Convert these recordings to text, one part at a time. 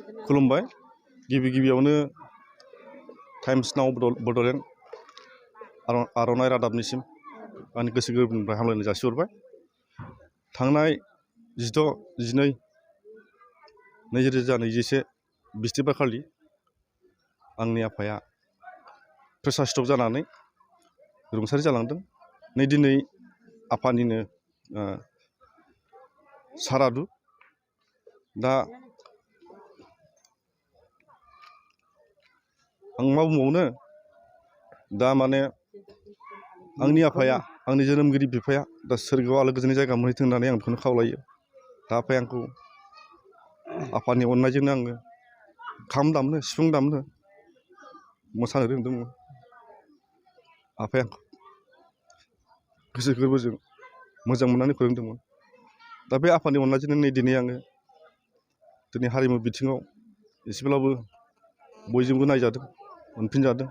खुलुमबाय गिबियावनो times now Bodoland आर'नाइ रादाबनिसिम आंनि गोसो गोरबोनिफ्राय हामलायनाय जासिहरबाय। थांनाय 16/12/2021 बिस्थिबार खालि आंनि आफाया प्रेसार स्ट्रक जानानै रुंसारि जालांदों। नै दिनै आफानिनो सारादु। दा आं मा बुंबावनो, दा माने आंनि आफाया, आंनि जोनोमगिरि बिफाया दा सोरगोआव आलो गोजोननि जायगा मोनहैथों होननानै आं बेखौनो खावलायो। दा आफाया आंखौ आफानि अननायजोंनो आङो खाम दामनो, सिफुं दामनो, मोसानो रोंदोंमोन। आफाया आंखौ गोसो गोरबोजों मोजां मोननानै फोरोंदोंमोन। दा बे आफानि अननायजोंनो नै दिनै आङो हारिमु बिथिङाव एसेब्लाबो बयजोंबो नायजादों, अनफिनजादों।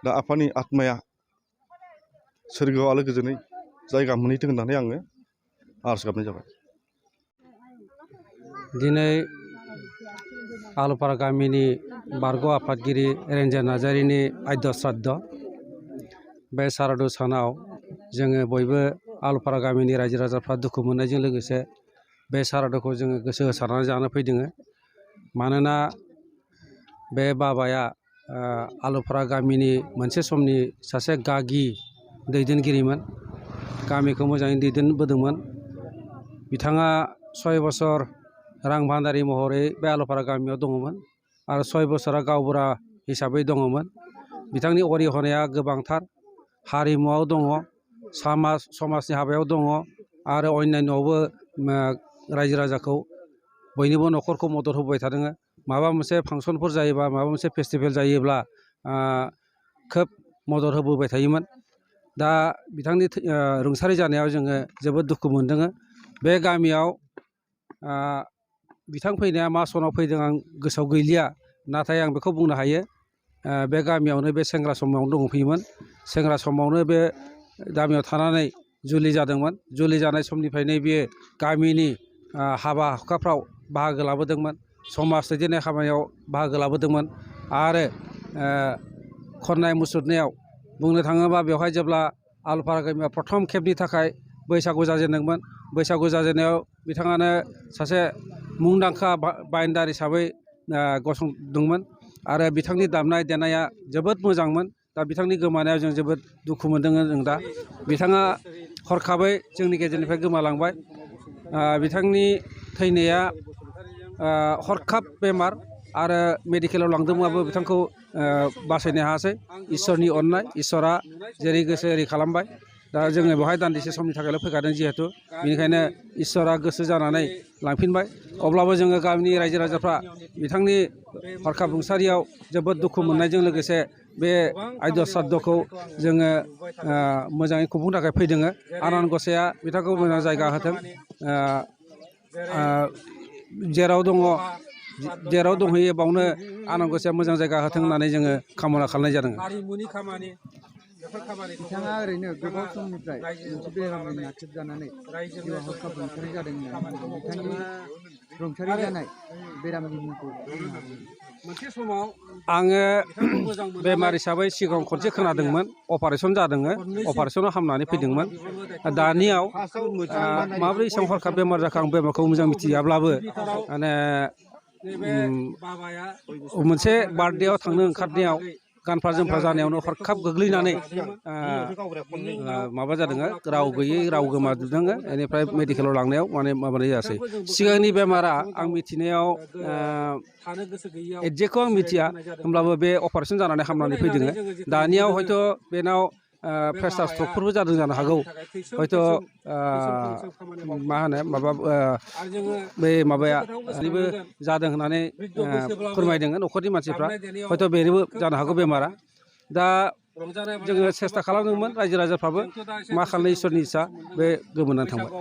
दा आफानि आत्माया सोरगोआव आलो गोजोनै जायगा मोनहैथों होननानै आङो आरज गाबनाय जाबाय। दिनै आलुपारा गामिनि बारग' आफादगिरि रेन्जार नार्जारिनि आद्य श्राद्ध। बे सारादु सानाव जोङो बयबो आलुपारा गामिनि रायजो राजाफ्रा दुखु मोननायजों लोगोसे बे सारादुखौ जोङो गोसो होसारनानै जानो फैदों। मानोना बे बाबाया आलुपारा गामिनि मोनसे समनि सासे गागि दैदेनगिरिमोन। गामिखौ मोजाङै दैदेनबोदोंमोन। बिथाङा 6 बोसोर रां भान्दारि महरै बे आलुपारा गामियाव दङमोन आरो 6 बोसोरा गावबुरा हिसाबै दङमोन। बिथांनि अरिहनाया गोबांथार। हारिमुआव दङ, समाजनि हाबायाव दङ आरो अन्यान्यआवबो रायजो राजाखौ बयनिबो न'खरखौ मदद होबाय थादों। माबा मोनसे फांसनफोर जायोबा, माबा मोनसे फेस्टिभेल जायोब्ला खोब मदद होबोबाय थायोमोन। दा बिथांनि रुंसारि जानायाव जोङो जोबोद दुखु मोनदों। बे गामियाव बिथां फैनाया मा सनाव फैदों आं गोसोआव गैलिया, नाथाय आं बेखौ बुंनो हायो बे गामियावनो बे सेंग्रा समावनो दंफैयोमोन। सेंग्रा समावनो बे गामियाव थानानै जुलि जादोंमोन। जुलि जानाय समनिफ्रायनो बियो गामिनि हाबा हुखाफ्राव बाहागो लाबोदोंमोन, समाज दैदेननाय खामानियाव बाहागो लाबोदोंमोन आरो खननाय मुसुरनायाव बुंनो थाङोबा बेवहाय जेब्ला आलुपारा गामिया प्रथम खेबनि थाखाय बैसागु जाजेनदोंमोन, बैसागु जाजेननायाव बिथाङानो सासे मुंदांखा बाइन्डार हिसाबै गसंदोंमोन आरो बिथांनि दामनाय देनाया जोबोद मोजांमोन। दा बिथांनि गोमानायाव जों जोबोद दुखु मोनदों। जों दा बिथाङा हरखाबै जोंनि गेजेरनिफ्राय गोमालांबाय। बिथांनि थैनाया हरखाब बेमार आरो मेडिकेलाव लांदोंबाबो बिथांखौ बासायनो हायासै। इसोरनि अननाय, इसोरा जेरै गोसो एरै खालामबाय। दा जोङो बेवहाय दान्दिसे समनि थाखायल' फैखादों जिहेथु, बेनिखायनो इसोरा गोसो जानानै लांफिनबाय। अब्लाबो जोङो गामिनि रायजो राजाफ्रा बिथांनि हरखाब रुंसारियाव जोबोद दुखु मोननायजों लोगोसे बे आद्य श्राद्धखौ जोङो मोजाङै खुंफुंनो थाखाय फैदों। आनान गसाइआ बिथांखौ मोजां जायगा होथों। जेराव दंहैयो बावनो आनान गसाइआ मोजां जायगा होथों होननानै जोङो कामना खालामनाय जादों। बिथाङा ओरैनो गोबाव समनिफ्राय मोनसे बेरामजों नाख्रेबजानानै जिउआ हरखाब रुंसारि जादों होननानै बुंदों। बिथांनि रुंसारि जानाय बेरामनि मुंखौ बुंनो हागोन? आङो बेमार हिसाबै सिगाङाव खनसे खोनादोंमोन, अपारेसन जादों, अपारेसनाव हामनानै फैदोंमोन। दानियाव माब्रै एसेबां हरखाब बेमार जाखो आं बेमारखौ मोजां मिथियाब्लाबो माने मोनसे बार्थडेआव थांनो ओंखारनायाव गानफा जोमफा जानायावनो हरखाब गोग्लैनानै माबा जादों, राव गैयै राव गोमाजोबदों। बेनिफ्राय मेडिकेलाव लांनायाव माने माबानाय जायासै। सिगांनि बेमारा आं मिथिनायाव एडजेक्टखौ आं मिथिया, होमब्लाबो बे अपारेसन जानानै हामनानै फैदों। दानियाव हयथ' बेनाव प्रेसार स्ट्रकफोरबो जादों जानो हागौ। हयथ' मा होनो बे माबाया ओरैबो जादों होननानै फोरमायदों न'खरनि मानसिफ्रा। हयथ' बेनोबो जानो हागौ बेमारा। दा जोङो सेस्था खालामदोंमोन रायजो राजाफ्राबो, मा खालामनो इसोरनि इस्सा, बे गोमोरनानै थांबाय।